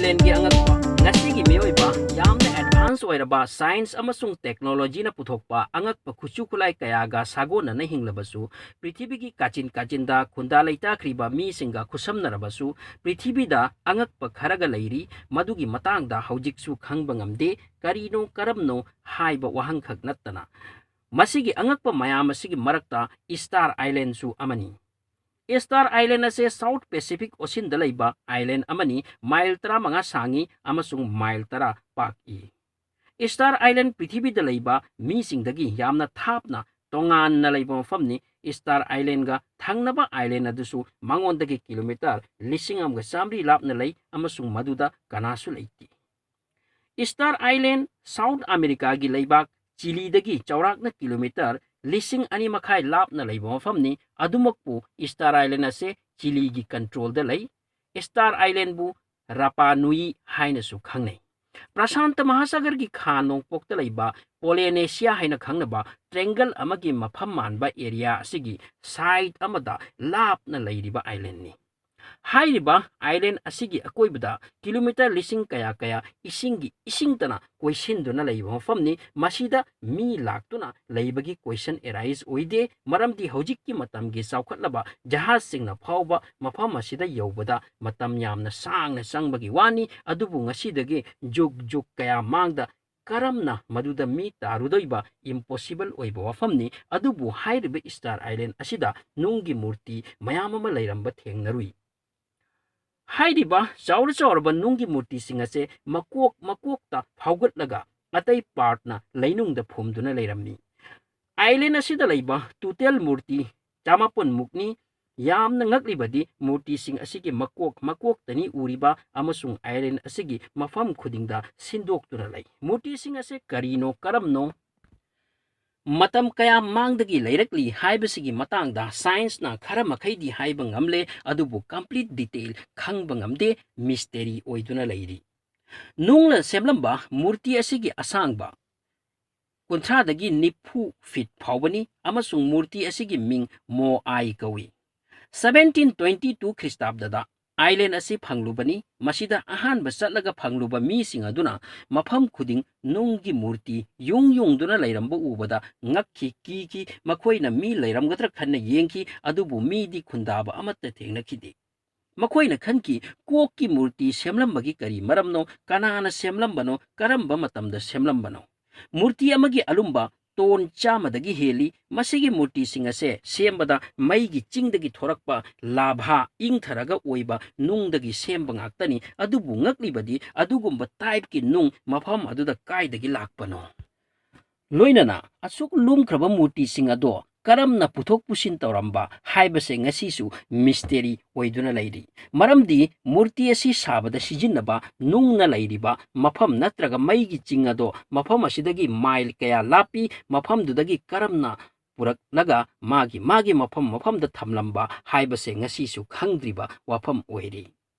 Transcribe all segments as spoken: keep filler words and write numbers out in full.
ꯑꯥꯏꯂꯦꯟꯒꯤ ꯑꯉꯛꯄ꯫ ꯉꯁꯤꯒꯤ ꯃꯤꯑꯣꯏꯕ ꯌꯥꯝꯅ ꯑꯦꯗꯚꯥꯟꯁ ꯑꯣꯏꯔꯕ ꯁꯥꯏꯟꯁ ꯑꯃꯁꯨꯡ ꯇꯦꯛꯅꯣꯂꯣꯖꯤꯅ ꯄꯨꯊꯣꯛꯄ ꯑꯉꯛꯄ ꯈꯨꯠꯁꯨ ꯈꯨꯠꯂꯥꯏ ꯀꯌꯥꯒ ꯁꯥꯒꯣꯟꯅꯅ ꯍꯤꯡꯂꯕꯁꯨ, ꯄ꯭ꯔꯤꯊꯤꯕꯤꯒꯤ ꯀꯥꯆꯤꯟ ꯀꯥꯆꯤꯟꯗ ꯈꯨꯟꯗꯥ ꯂꯩꯇꯥꯈ꯭ꯔꯤꯕ ꯃꯤꯁꯤꯡꯒ ꯈꯨꯠꯁꯝꯅꯔꯕꯁꯨ, ꯄ꯭ꯔꯤꯊꯤꯕꯤꯗ ꯑꯉꯛꯄ ꯈꯔꯒ ꯂꯩꯔꯤ꯫ ꯃꯗꯨꯒꯤ ꯃꯇꯥꯡꯗ ꯍꯧꯖꯤꯛꯁꯨ ꯈꯪꯕ ꯉꯝꯗꯦ꯫ ꯀꯔꯤꯅꯣ ꯀꯔꯝꯅꯣ ꯍꯥꯏꯕ ꯋꯥꯍꯪꯈꯛ ꯅꯠꯇꯅ꯫ ꯃꯁꯤꯒꯤ ꯑꯉꯛꯄ ꯃꯌꯥꯝ ꯑꯁꯤꯒꯤ ꯃꯔꯛꯇ ꯏꯁꯇꯥꯔ ꯑꯥꯏꯂꯦꯟꯁꯨ ꯑꯃꯅꯤ꯫ ꯏꯁꯇꯥꯔ ꯑꯥꯏꯂꯦꯟ ꯑꯁꯦ ꯁꯥꯎꯠ ꯄꯦꯁꯤꯐꯤꯛ ꯑꯣꯁꯤꯟꯗ ꯂꯩꯕ ꯑꯥꯏꯂꯦꯟ ꯑꯃꯅꯤ꯫ ꯃꯥꯏꯜ ꯇꯔꯥꯃꯉꯥ ꯁꯥꯡꯉꯤ ꯑꯃꯁꯨꯡ ꯃꯥꯏꯜ ꯇꯔꯥ ꯄꯥꯛꯏ꯫ ꯏꯁꯇꯥꯔ ꯑꯥꯏꯂꯦꯟ ꯄ꯭ꯔꯤꯊꯤꯕꯤꯗ ꯂꯩꯕ ꯃꯤꯁꯤꯡꯗꯒꯤ ꯌꯥꯝꯅ ꯊꯥꯞꯅ ꯇꯣꯉꯥꯟꯅ ꯂꯩꯕ ꯃꯐꯝꯅꯤ꯫ ꯏꯁꯇꯥꯔ ꯑꯥꯏꯂꯦꯟꯒ ꯊꯪꯅꯕ ꯑꯥꯏꯂꯦꯟ ꯑꯗꯨꯁꯨ ꯃꯉꯣꯟꯗꯒꯤ ꯀꯤꯂꯣꯃꯤꯇꯔ ꯂꯤꯁꯤꯡ ꯑꯃꯒ ꯆꯥꯃꯔꯤ ꯂꯥꯞꯅ ꯂꯩ ꯑꯃꯁꯨꯡ ꯃꯗꯨꯗ ꯀꯅꯥꯁꯨ ꯂꯩꯇꯦ꯫ ꯏꯁꯇꯥꯔ ꯑꯥꯏꯂꯦꯟ ꯁꯥꯎꯠ ꯑꯃꯦꯔꯤꯀꯥꯒꯤ ꯂꯩꯕꯥꯛ ꯆꯤꯂꯤꯗꯒꯤ ꯆꯥꯎꯔꯥꯛꯅ ꯀꯤꯂꯣꯃꯤꯇꯔ ꯂꯤꯁꯤꯡ ꯑꯅꯤ ꯃꯈꯥꯏ ꯂꯥꯞꯅ ꯂꯩꯕ ꯃꯐꯝꯅꯤ꯫ ꯑꯗꯨꯃꯛꯄꯨ ꯏꯁꯇꯥꯔ ꯑꯥꯏꯂꯦꯟ ꯑꯁꯦ ꯆꯤꯂꯤꯒꯤ ꯀꯟꯇ꯭ꯔꯣꯜꯗ ꯂꯩ꯫ ꯏꯁꯇꯥꯔ ꯑꯥꯏꯂꯦꯟꯕꯨ ꯔꯥꯄꯥ ꯅꯨꯏ ꯍꯥꯏꯅꯁꯨ ꯈꯪꯅꯩ꯫ ꯄ꯭ꯔꯁꯥꯟꯇ ꯃꯍꯥꯁꯥꯒꯔꯒꯤ ꯈꯥ ꯅꯣꯡꯄꯣꯛꯇ ꯂꯩꯕ ꯄꯣꯂꯦꯅꯦꯁꯤꯌꯥ ꯍꯥꯏꯅ ꯈꯪꯅꯕ ꯇ꯭ꯔꯦꯡꯒꯜ ꯑꯃꯒꯤ ꯃꯐꯝ ꯃꯥꯟꯕ ꯑꯦꯔꯤꯌꯥ ꯑꯁꯤꯒꯤ ꯁꯥꯏꯠ ꯑꯃꯗ ꯂꯥꯞꯅ ꯂꯩꯔꯤꯕ ꯑꯥꯏꯂꯦꯟꯅꯤ꯫ ꯍꯥꯏꯔꯤꯕ ꯑꯥꯏꯂꯦꯟ ꯑꯁꯤꯒꯤ ꯑꯀꯣꯏꯕꯗ ꯀꯤꯂꯣꯃꯤꯇꯔ ꯂꯤꯁꯤꯡ ꯀꯌꯥ ꯀꯌꯥ ꯏꯁꯤꯡꯒꯤ ꯏꯁꯤꯡꯇꯅ ꯀꯣꯏꯁꯤꯟꯗꯨꯅ ꯂꯩꯕ ꯃꯐꯝꯅꯤ꯫ ꯃꯁꯤꯗ ꯃꯤ ꯂꯥꯛꯇꯨꯅ ꯂꯩꯕꯒꯤ ꯀꯣꯏꯁꯟ ꯑꯦꯔꯥꯏꯁ ꯑꯣꯏꯗꯦ, ꯃꯔꯝꯗꯤ ꯍꯧꯖꯤꯛꯀꯤ ꯃꯇꯝꯒꯤ ꯆꯥꯎꯈꯠꯂꯕ ꯖꯍꯥꯖꯁꯤꯡꯅ ꯐꯥꯎꯕ ꯃꯐꯝ ꯑꯁꯤꯗ ꯌꯧꯕꯗ ꯃꯇꯝ ꯌꯥꯝꯅ ꯁꯥꯡꯅ ꯆꯪꯕꯒꯤ ꯋꯥꯅꯤ꯫ ꯑꯗꯨꯕꯨ ꯉꯁꯤꯗꯒꯤ ꯖꯨꯒ ꯖꯨꯒ ꯀꯌꯥ ꯃꯥꯡꯗ ꯀꯔꯝꯅ ꯃꯗꯨꯗ ꯃꯤ ꯇꯥꯔꯨꯗꯣꯏꯕ? ꯏꯝꯄꯣꯁꯤꯕꯜ ꯑꯣꯏꯕ ꯋꯥꯐꯝꯅꯤ꯫ ꯑꯗꯨꯕꯨ ꯍꯥꯏꯔꯤꯕ ꯏꯁꯇꯥꯔ ꯑꯥꯏꯂꯦꯟ ꯑꯁꯤꯗ ꯅꯨꯡꯒꯤ ꯃꯨꯔꯇꯤ ꯃꯌꯥꯝ ꯑꯃ ꯂꯩꯔꯝꯕ ꯊꯦꯡꯅꯔꯨꯏ꯫ ꯍꯥꯏꯔꯤꯕ ꯆꯥꯎꯔ ꯆꯥꯎꯔꯕ ꯅꯨꯡꯒꯤ ꯃꯨꯔꯇꯤꯁꯤꯡ ꯑꯁꯦ ꯃꯀꯣꯛ ꯃꯀꯣꯛꯇ ꯐꯥꯎꯒꯠꯂꯒ ꯑꯇꯩ ꯄꯥꯔꯠꯅ ꯂꯩꯅꯨꯡꯗ ꯐꯨꯝꯗꯨꯅ ꯂꯩꯔꯝꯃꯤ꯫ ꯑꯥꯏꯂꯦꯟ ꯑꯁꯤꯗ ꯂꯩꯕ ꯇꯣꯇꯦꯜ ꯃꯨꯔꯇꯤ ꯆꯃꯥꯄꯟ ꯃꯨꯛꯅꯤ꯫ ꯌꯥꯝꯅ ꯉꯛꯂꯤꯕꯗꯤ ꯃꯨꯔꯇꯤꯁꯤꯡ ꯑꯁꯤꯒꯤ ꯃꯀꯣꯛ ꯃꯀꯣꯛꯇꯅꯤ ꯎꯔꯤꯕ ꯑꯃꯁꯨꯡ ꯑꯥꯏꯂꯦꯟ ꯑꯁꯤꯒꯤ ꯃꯐꯝ ꯈꯨꯗꯤꯡꯗ ꯁꯤꯟꯗꯣꯛꯇꯨꯅ ꯂꯩ꯫ ꯃꯨꯔꯇꯤꯁꯤꯡ ꯑꯁꯤ ꯀꯔꯤꯅꯣ, ꯀꯔꯝꯅꯣ, ꯃꯇꯝ ꯀꯌꯥ ꯃꯥꯡꯗꯒꯤ ꯂꯩꯔꯛꯂꯤ ꯍꯥꯏꯕꯁꯤꯒꯤ ꯃꯇꯥꯡꯗ ꯁꯥꯏꯟꯁꯅ ꯈꯔ ꯃꯈꯩꯗꯤ ꯍꯥꯏꯕ ꯉꯝꯂꯦ, ꯑꯗꯨꯕꯨ ꯀꯝꯄ꯭ꯂꯤꯠ ꯗꯤꯇꯦꯜ ꯈꯪꯕ ꯉꯝꯗꯦ, ꯃꯤꯁꯇꯦꯔꯤ ꯑꯣꯏꯗꯨꯅ ꯂꯩꯔꯤ꯫ ꯅꯨꯡꯅ ꯁꯦꯝꯂꯝꯕ ꯃꯨꯔꯇꯤ ꯑꯁꯤꯒꯤ ꯑꯁꯥꯡꯕ ꯀꯨꯟꯊ꯭ꯔꯥꯗꯒꯤ ꯅꯤꯐꯨ ꯐꯤꯠ ꯐꯥꯎꯕꯅꯤ ꯑꯃꯁꯨꯡ ꯃꯨꯔꯇꯤ ꯑꯁꯤꯒꯤ ꯃꯤꯡ ꯃꯣ ꯑꯥꯏ ꯀꯧꯏ꯫ ꯁꯕꯦꯟꯇꯤꯟ ꯇ꯭ꯋꯦꯟꯇꯤ ꯇꯨ ꯈ꯭ꯔꯤꯁꯇꯥꯕꯗꯗ ꯑꯥꯏꯂꯦꯟ ꯑꯁꯤ ꯐꯪꯂꯨꯕꯅꯤ꯫ ꯃꯁꯤꯗ ꯑꯍꯥꯟꯕ ꯆꯠꯂꯒ ꯐꯪꯂꯨꯕ ꯃꯤꯁꯤꯡ ꯑꯗꯨꯅ ꯃꯐꯝ ꯈꯨꯗꯤꯡ ꯅꯨꯡꯒꯤ ꯃꯨꯔꯇꯤ ꯌꯨꯡ ꯌꯨꯡꯗꯨꯅ ꯂꯩꯔꯝꯕ ꯎꯕꯗ ꯉꯛꯈꯤ, ꯀꯤꯈꯤ꯫ ꯃꯈꯣꯏꯅ ꯃꯤ ꯂꯩꯔꯝꯒꯗ꯭ꯔꯥ ꯈꯟꯅ ꯌꯦꯡꯈꯤ, ꯑꯗꯨꯕꯨ ꯃꯤꯗꯤ ꯈꯨꯟꯗꯥꯕ ꯑꯃꯠꯇ ꯊꯦꯡꯅꯈꯤꯗꯦ꯫ ꯃꯈꯣꯏꯅ ꯈꯟꯈꯤ, ꯀꯣꯛꯀꯤ ꯃꯨꯔꯇꯤ ꯁꯦꯝꯂꯝꯕꯒꯤ ꯀꯔꯤ ꯃꯔꯝꯅꯣ, ꯀꯅꯥꯅ ꯁꯦꯝꯂꯝꯕꯅꯣ, ꯀꯔꯝꯕ ꯃꯇꯝꯗ ꯁꯦꯝꯂꯝꯕꯅꯣ? ꯃꯨꯔꯇꯤ ꯑꯃꯒꯤ ꯑꯂꯨꯝꯕ ꯇꯣꯟ ꯆꯥꯝꯃꯗꯒꯤ ꯍꯦꯜꯂꯤ꯫ ꯃꯁꯤꯒꯤ ꯃꯨꯔꯇꯤꯁꯤꯡ ꯑꯁꯦ ꯁꯦꯝꯕꯗ ꯃꯩꯒꯤ ꯆꯤꯡꯗꯒꯤ ꯊꯣꯔꯛꯄ ꯂꯥꯚꯥ ꯏꯪꯊꯔꯒ ꯑꯣꯏꯕ ꯅꯨꯡꯗꯒꯤ ꯁꯦꯝꯕ ꯉꯥꯛꯇꯅꯤ꯫ ꯑꯗꯨꯕꯨ ꯉꯛꯂꯤꯕꯗꯤ ꯑꯗꯨꯒꯨꯝꯕ ꯇꯥꯏꯞꯀꯤ ꯅꯨꯡ ꯃꯐꯝ ꯑꯗꯨꯗ ꯀꯥꯏꯗꯒꯤ ꯂꯥꯛꯄꯅꯣ? ꯂꯣꯏꯅꯅ ꯑꯁꯨꯛ ꯂꯨꯝꯈ꯭ꯔꯕ ꯃꯨꯔꯇꯤꯁꯤꯡ ꯑꯗꯣ ꯀꯔꯝꯅ ꯄꯨꯊꯣꯛ ꯄꯨꯁꯤꯟ ꯇꯧꯔꯝꯕ ꯍꯥꯏꯕꯁꯦ ꯉꯁꯤꯁꯨ ꯃꯤꯁꯇꯦꯔꯤ ꯑꯣꯏꯗꯨꯅ ꯂꯩꯔꯤ꯫ ꯃꯔꯝꯗꯤ ꯃꯨꯔꯇꯤ ꯑꯁꯤ ꯁꯥꯕꯗ ꯁꯤꯖꯤꯟꯅꯕ ꯅꯨꯡꯅ ꯂꯩꯔꯤꯕ ꯃꯐꯝ ꯅꯠꯇ꯭ꯔꯒ ꯃꯩꯒꯤ ꯆꯤꯡ ꯑꯗꯣ ꯃꯐꯝ ꯑꯁꯤꯗꯒꯤ ꯃꯥꯏꯜ ꯀꯌꯥ ꯂꯥꯞꯄꯤ, ꯃꯐꯝꯗꯨꯗꯒꯤ ꯀꯔꯝꯅ ꯄꯨꯔꯛꯂꯒ ꯃꯥꯒꯤ ꯃꯥꯒꯤ ꯃꯐꯝ ꯃꯐꯝꯗ ꯊꯝꯂꯝꯕ ꯍꯥꯏꯕꯁꯦ ꯉꯁꯤꯁꯨ ꯈꯪꯗ꯭ꯔꯤꯕ ꯋꯥꯐꯝ ꯑꯣꯏꯔꯤ꯫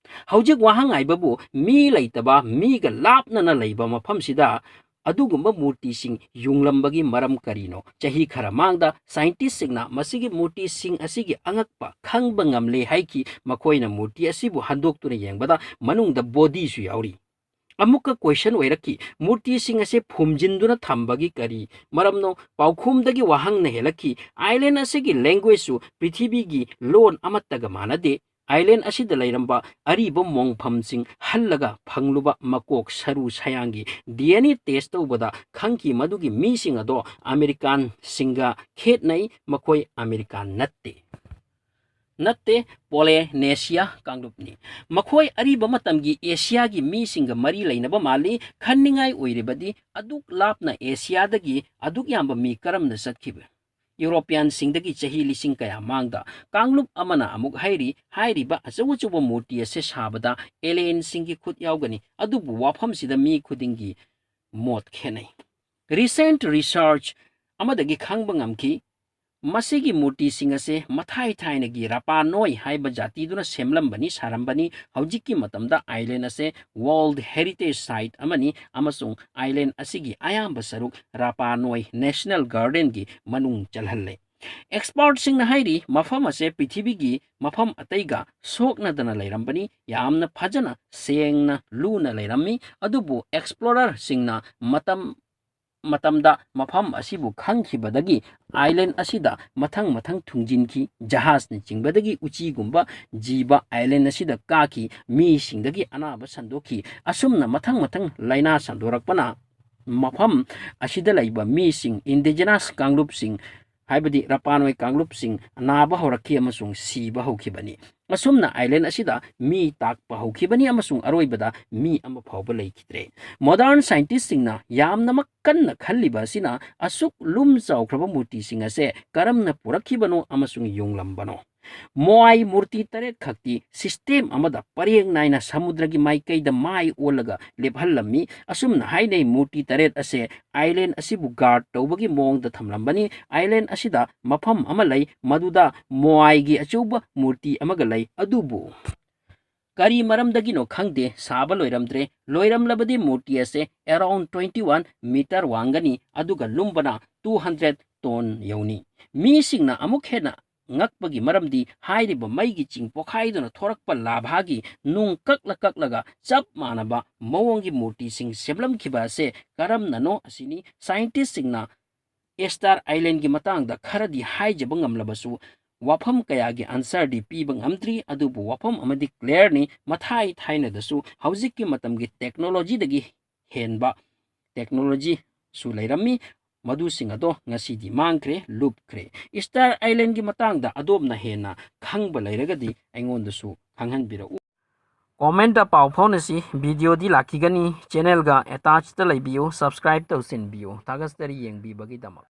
ꯍꯧꯖꯤꯛ ꯋꯥꯍꯪ ꯍꯥꯏꯕꯕꯨ ꯃꯤ ꯂꯩꯇꯕ, ꯃꯤꯒ ꯂꯥꯞꯅꯅ ꯂꯩꯕ ꯃꯐꯝꯁꯤꯗ ꯑꯗꯨꯒꯨꯝꯕ ꯃꯨꯔꯇꯤꯁꯤꯡ ꯌꯨꯡꯂꯝꯕꯒꯤ ꯃꯔꯝ ꯀꯔꯤꯅꯣ? ꯆꯍꯤ ꯈꯔ ꯃꯥꯡꯗ ꯁꯥꯏꯟꯇꯤꯁꯁꯤꯡꯅ ꯃꯁꯤꯒꯤ ꯃꯨꯔꯇꯤꯁꯤꯡ ꯑꯁꯤꯒꯤ ꯑꯉꯛꯄ ꯈꯪꯕ ꯉꯝꯂꯦ ꯍꯥꯏꯈꯤ꯫ ꯃꯈꯣꯏꯅ ꯃꯨꯔꯇꯤ ꯑꯁꯤꯕꯨ ꯍꯟꯗꯣꯛꯇꯨꯅ ꯌꯦꯡꯕꯗ ꯃꯅꯨꯡꯗ ꯕꯣꯗꯤꯁꯨ ꯌꯥꯎꯔꯤ꯫ ꯑꯃꯨꯛꯀ ꯀꯣꯏꯁꯟ ꯑꯣꯏꯔꯛꯈꯤ, ꯃꯨꯔꯇꯤꯁꯤꯡ ꯑꯁꯤ ꯐꯨꯝꯖꯤꯟꯗꯨꯅ ꯊꯝꯕꯒꯤ ꯀꯔꯤ ꯃꯔꯝꯅꯣ? ꯄꯥꯎꯈꯨꯝꯗꯒꯤ ꯋꯥꯍꯪꯅ ꯍꯦꯜꯂꯛꯈꯤ, ꯑꯥꯏꯂꯦꯟ ꯑꯁꯤꯒꯤ ꯂꯦꯡꯒ꯭ꯋꯦꯖꯁꯨ ꯄ꯭ꯔꯤꯊꯤꯕꯤꯒꯤ ꯂꯣꯟ ꯑꯃꯠꯇꯒ ꯃꯥꯟꯅꯗꯦ꯫ ꯑꯥꯏꯂꯦꯟ ꯑꯁꯤꯗ ꯂꯩꯔꯝꯕ ꯑꯔꯤꯕ ꯃꯣꯡꯐꯝꯁꯤꯡ ꯍꯜꯂꯒ ꯐꯪꯂꯨꯕ ꯃꯀꯣꯛ ꯁꯔꯨ ꯁꯌꯥꯡꯒꯤ ꯗꯤ ꯑꯦꯟ ꯑꯦ ꯇꯦꯁ ꯇꯧꯕꯗ ꯈꯪꯈꯤ, ꯃꯗꯨꯒꯤ ꯃꯤꯁꯤꯡ ꯑꯗꯣ ꯑꯃꯦꯔꯤꯀꯥꯟꯁꯤꯡꯒ ꯈꯦꯠꯅꯩ, ꯃꯈꯣꯏ ꯑꯃꯦꯔꯤꯀꯥꯟ ꯅꯠꯇꯦ꯫ ꯅꯠꯇꯦ, ꯄꯣꯂꯦꯅꯦꯁꯤꯌꯥ ꯀꯥꯡꯂꯨꯞꯅꯤ꯫ ꯃꯈꯣꯏ ꯑꯔꯤꯕ ꯃꯇꯝꯒꯤ ꯑꯦꯁꯤꯌꯥꯒꯤ ꯃꯤꯁꯤꯡꯒ ꯃꯔꯤ ꯂꯩꯅꯕ ꯃꯥꯜꯂꯤ꯫ ꯈꯟꯅꯤꯡꯉꯥꯏ ꯑꯣꯏꯔꯤꯕꯗꯤ ꯑꯗꯨꯛ ꯂꯥꯞꯅ ꯑꯦꯁꯤꯌꯥꯗꯒꯤ ꯑꯗꯨꯛ ꯌꯥꯝꯕ ꯃꯤ ꯀꯔꯝꯅ ꯆꯠꯈꯤꯕ? ꯌꯨꯔꯣꯄꯤꯌꯥꯟꯁꯤꯡꯗꯒꯤ ꯆꯍꯤ ꯂꯤꯁꯤꯡ ꯀꯌꯥ ꯃꯥꯡꯗ ꯀꯥꯡꯂꯨꯞ ꯑꯃꯅ ꯑꯃꯨꯛ ꯍꯥꯏꯔꯤ, ꯍꯥꯏꯔꯤꯕ ꯑꯆꯧ ꯑꯆꯧꯕ ꯃꯨꯔꯇꯤ ꯑꯁꯤ ꯁꯥꯕꯗ ꯑꯦꯂꯤꯌꯟꯁꯤꯡꯒꯤ ꯈꯨꯠ ꯌꯥꯎꯒꯅꯤ꯫ ꯑꯗꯨꯕꯨ ꯋꯥꯐꯝꯁꯤꯗ ꯃꯤ ꯈꯨꯗꯤꯡꯒꯤ ꯃꯣꯠ ꯈꯦꯠꯅꯩ꯫ ꯔꯤꯁꯦꯟꯠ ꯔꯤꯁꯔꯆ ꯑꯃꯗꯒꯤ ꯈꯪꯕ ꯉꯝꯈꯤ, ꯃꯁꯤꯒꯤ ꯃꯨꯔꯇꯤꯁꯤꯡ ꯑꯁꯦ ꯃꯊꯥꯏ ꯊꯥꯏꯅꯒꯤ ꯔꯥꯄꯥ ꯅꯣꯏ ꯍꯥꯏꯕ ꯖꯥꯇꯤꯗꯨꯅ ꯁꯦꯝꯂꯝꯕꯅꯤ, ꯁꯥꯔꯝꯕꯅꯤ꯫ ꯍꯧꯖꯤꯛꯀꯤ ꯃꯇꯝꯗ ꯑꯥꯏꯂꯦꯟ ꯑꯁꯦ ꯋꯥꯔꯜꯗ ꯍꯦꯔꯤꯇꯦꯖ ꯁꯥꯏꯠ ꯑꯃꯅꯤ ꯑꯃꯁꯨꯡ ꯑꯥꯏꯂꯦꯟ ꯑꯁꯤꯒꯤ ꯑꯌꯥꯝꯕ ꯁꯔꯨꯛ ꯔꯥꯄꯥ ꯅꯣꯏ ꯅꯦꯁꯅꯦꯜ ꯒꯥꯔꯗꯦꯟꯒꯤ ꯃꯅꯨꯡ ꯆꯜꯍꯜꯂꯦ꯫ ꯑꯦꯛꯁꯄꯔꯠꯁꯤꯡꯅ ꯍꯥꯏꯔꯤ, ꯃꯐꯝ ꯑꯁꯦ ꯄ꯭ꯔꯤꯊꯤꯕꯤꯒꯤ ꯃꯐꯝ ꯑꯇꯩꯒ ꯁꯣꯛꯅꯗꯅ ꯂꯩꯔꯝꯕꯅꯤ, ꯌꯥꯝꯅ ꯐꯖꯅ ꯁꯦꯡꯅ ꯂꯨꯅ ꯂꯩꯔꯝꯃꯤ꯫ ꯑꯗꯨꯕꯨ ꯑꯦꯛꯁꯄ꯭ꯂꯣꯔꯔꯁꯤꯡꯅ ꯃꯇꯝ ꯃꯇꯝꯗ ꯃꯐꯝ ꯑꯁꯤꯕꯨ ꯈꯪꯈꯤꯕꯗꯒꯤ ꯑꯥꯏꯂꯦꯟ ꯑꯁꯤꯗ ꯃꯊꯪ ꯃꯊꯪ ꯊꯨꯡꯖꯤꯟꯈꯤ꯫ ꯖꯍꯥꯖꯅꯆꯤꯡꯕꯗꯒꯤ ꯎꯆꯤꯒꯨꯝꯕ ꯖꯤꯕ ꯑꯥꯏꯂꯦꯟ ꯑꯁꯤꯗ ꯀꯥꯈꯤ, ꯃꯤꯁꯤꯡꯗꯒꯤ ꯑꯅꯥꯕ ꯁꯟꯗꯣꯛꯈꯤ꯫ ꯑꯁꯨꯝꯅ ꯃꯊꯪ ꯃꯊꯪ ꯂꯥꯏꯅꯥ ꯁꯟꯗꯣꯔꯛꯄꯅ ꯃꯐꯝ ꯑꯁꯤꯗ ꯂꯩꯕ ꯃꯤꯁꯤꯡ, ꯏꯟꯗꯤꯖꯤꯅꯁ ꯀꯥꯡꯂꯨꯞꯁꯤꯡ, ꯍꯥꯏꯕꯗꯤ ꯔꯄꯥꯅꯣꯏ ꯀꯥꯡꯂꯨꯞꯁꯤꯡ ꯅꯥꯕ ꯍꯧꯔꯛꯈꯤ ꯑꯃꯁꯨꯡ ꯁꯤꯕ ꯍꯧꯈꯤꯕꯅꯤ꯫ ꯑꯁꯨꯝꯅ ꯑꯥꯏꯂꯦꯟ ꯑꯁꯤꯗ ꯃꯤ ꯇꯥꯛꯄ ꯍꯧꯈꯤꯕꯅꯤ ꯑꯃꯁꯨꯡ ꯑꯔꯣꯏꯕꯗ ꯃꯤ ꯑꯃ ꯐꯥꯎꯕ ꯂꯩꯈꯤꯗ꯭ꯔꯦ꯫ ꯃꯣꯗꯔꯟ ꯁꯥꯏꯟꯇꯤꯁꯁꯤꯡꯅ ꯌꯥꯝꯅꯃꯛ ꯀꯟꯅ ꯈꯜꯂꯤꯕ ꯑꯁꯤꯅ ꯑꯁꯨꯛ ꯂꯨꯝ ꯆꯥꯎꯈ꯭ꯔꯕ ꯃꯨꯔꯇꯤꯁꯤꯡ ꯑꯁꯦ ꯀꯔꯝꯅ ꯄꯨꯔꯛꯈꯤꯕꯅꯣ ꯑꯃꯁꯨꯡ ꯌꯨꯡꯂꯝꯕꯅꯣ꯫ ꯃꯣꯑꯥꯏ ꯃꯨꯔꯇꯤ ꯇꯔꯦꯠ ꯈꯛꯇꯤ ꯁꯤꯁꯇꯦꯝ ꯑꯃꯗ ꯄꯔꯦꯡ ꯅꯥꯏꯅ ꯁꯃꯨꯗ꯭ꯔꯒꯤ ꯃꯥꯏꯀꯩꯗ ꯃꯥꯏ ꯑꯣꯜꯂꯒ ꯂꯦꯞꯍꯜꯂꯝꯃꯤ꯫ ꯑꯁꯨꯝꯅ ꯍꯥꯏꯅꯩ, ꯃꯨꯔꯇꯤ ꯇꯔꯦꯠ ꯑꯁꯦ ꯑꯥꯏꯂꯦꯟ ꯑꯁꯤꯕꯨ ꯒꯥꯔꯗ ꯇꯧꯕꯒꯤ ꯃꯑꯣꯡꯗ ꯊꯝꯂꯝꯕꯅꯤ꯫ ꯑꯥꯏꯂꯦꯟ ꯑꯁꯤꯗ ꯃꯐꯝ ꯑꯃ ꯂꯩ, ꯃꯗꯨꯗ ꯃꯣꯑꯥꯏꯒꯤ ꯑꯆꯧꯕ ꯃꯨꯔꯇꯤ ꯑꯃꯒ ꯂꯩ꯫ ꯑꯗꯨꯕꯨ ꯀꯔꯤ ꯃꯔꯝꯗꯒꯤꯅꯣ ꯈꯪꯗꯦ, ꯁꯥꯕ ꯂꯣꯏꯔꯝꯗ꯭ꯔꯦ꯫ ꯂꯣꯏꯔꯝꯂꯕꯗꯤ ꯃꯨꯔꯇꯤ ꯑꯁꯦ around twenty one meter ꯋꯥꯡꯒꯅꯤ, ꯑꯗꯨꯒ ꯂꯨꯝꯕꯅ two hundred ton ꯌꯧꯅꯤ꯫ ꯃꯤꯁꯤꯡꯅ ꯑꯃꯨꯛ ꯍꯦꯟꯅ ꯉꯛꯄꯒꯤ ꯃꯔꯝꯗꯤ ꯍꯥꯏꯔꯤꯕ ꯃꯩꯒꯤ ꯆꯤꯡ ꯄꯣꯈꯥꯏꯗꯨꯅ ꯊꯣꯔꯛꯄ ꯂꯥꯚꯥꯒꯤ ꯅꯨꯡ ꯀꯛꯂ ꯀꯛꯂꯒ ꯆꯞ ꯃꯥꯟꯅꯕ ꯃꯑꯣꯡꯒꯤ ꯃꯨꯔꯇꯤꯁꯤꯡ ꯁꯦꯝꯂꯝꯈꯤꯕ ꯑꯁꯦ ꯀꯔꯝꯅꯅꯣ ꯑꯁꯤꯅꯤ꯫ ꯁꯥꯏꯟꯇꯤꯁꯁꯤꯡꯅ ꯏꯁꯇꯥꯔ ꯑꯥꯏꯂꯦꯟꯒꯤ ꯃꯇꯥꯡꯗ ꯈꯔꯗꯤ ꯍꯥꯏꯖꯕ ꯉꯝꯂꯕꯁꯨ, ꯋꯥꯐꯝ ꯀꯌꯥꯒꯤ ꯑꯟꯁꯔꯗꯤ ꯄꯤꯕ ꯉꯝꯗ꯭ꯔꯤ꯫ ꯑꯗꯨꯕꯨ ꯋꯥꯐꯝ ꯑꯃꯗꯤ ꯀ꯭ꯂꯤꯌꯔꯅꯤ, ꯃꯊꯥꯏ ꯊꯥꯏꯅꯗꯁꯨ ꯍꯧꯖꯤꯛꯀꯤ ꯃꯇꯝꯒꯤ ꯇꯦꯛꯅꯣꯂꯣꯖꯤꯗꯒꯤ ꯍꯦꯟꯕ ꯇꯦꯛꯅꯣꯂꯣꯖꯤꯁꯨ ꯂꯩꯔꯝꯃꯤ꯫ ꯃꯗꯨꯁꯤꯡ ꯑꯗꯣ ꯉꯁꯤꯗꯤ ꯃꯥꯡꯈ꯭ꯔꯦ, ꯂꯨꯞꯈ꯭ꯔꯦ꯫ ꯏꯁꯇꯥꯔ ꯑꯥꯏꯂꯦꯟꯒꯤ ꯃꯇꯥꯡꯗ ꯑꯗꯣꯝꯅ ꯍꯦꯟꯅ ꯈꯪꯕ ꯂꯩꯔꯒꯗꯤ ꯑꯩꯉꯣꯟꯗꯁꯨ ꯈꯪꯍꯟꯕꯤꯔꯛꯎ꯫ ꯀꯣꯃꯦꯟꯇ ꯄꯥꯎ ꯐꯥꯎꯅꯁꯤ꯫ ꯚꯤꯗꯤꯑꯣꯗꯤ ꯂꯥꯛꯈꯤꯒꯅꯤ꯫ ꯆꯦꯅꯦꯜꯒ ꯑꯦꯇꯥꯆꯇ ꯂꯩꯕꯤꯌꯨ, ꯁꯕꯁꯀ꯭ꯔꯥꯏꯕ ꯇꯧꯁꯤꯟꯕꯤꯌꯨ꯫ ꯊꯥꯒꯠꯆꯔꯤ ꯌꯦꯡꯕꯤꯕꯒꯤꯗꯃꯛ꯫